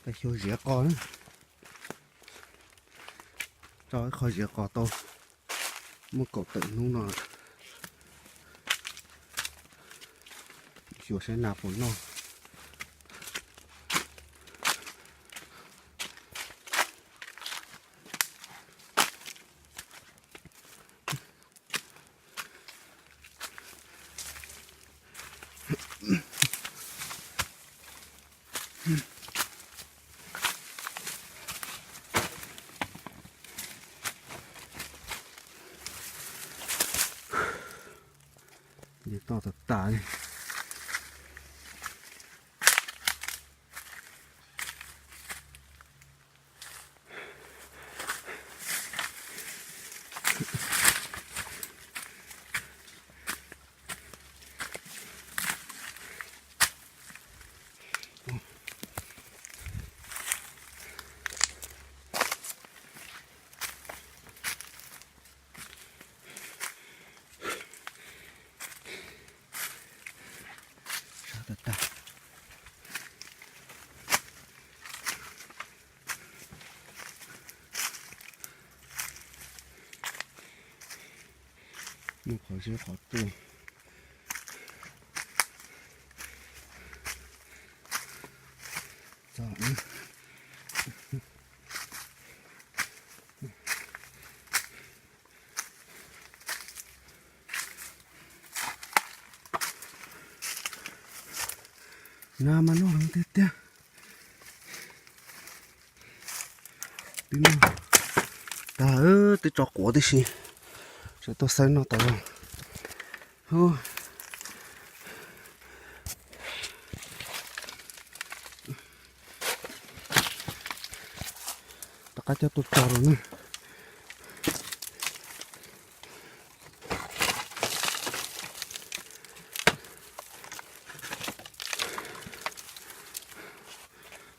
Tau xyuas ziav qos na. Tso ib qho ziav qos tau muaj kaum tawm hnub no. Xyuas saib nas puas noj. Toj tas tas li. Sab tag tag. Muaj qhov zeb qhov tuaj. Nas mas noj heev tiag tiag. Twb noj tag, twb tso quav tib si, tseem tuaj xawb noj tas zog. Rov qab coj tuaj tso rau na.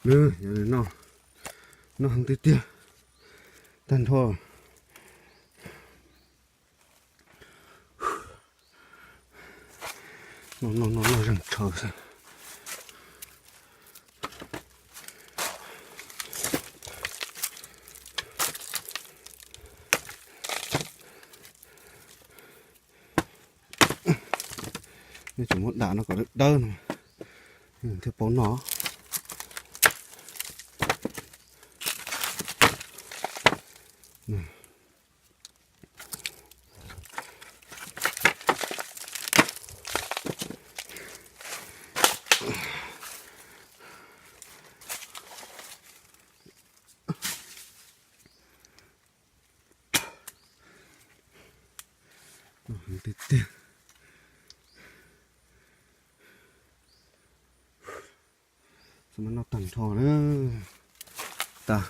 Nws, noj, noj heev tiag tiag, tag nrho. Noj noj noj noj zeeg tshaw xwb. Nej tseem muab dam no kom dawb dawb no thiaj paub noj. Tiag tiag. Xav mas noj tag nrho na. Tas,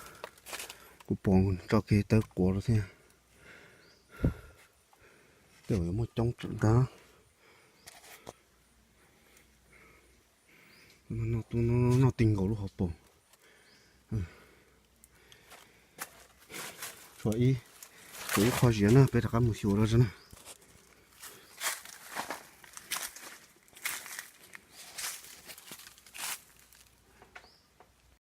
kuv pom tso kiag tawb quav rau thiab. Tej zaum yuav muaj coob tsawv ntag. Noj ti nkaus lub hauv paus. Tshuav ib, tshuav ib qho ziav na, peb rov qab mus xyuas rau na.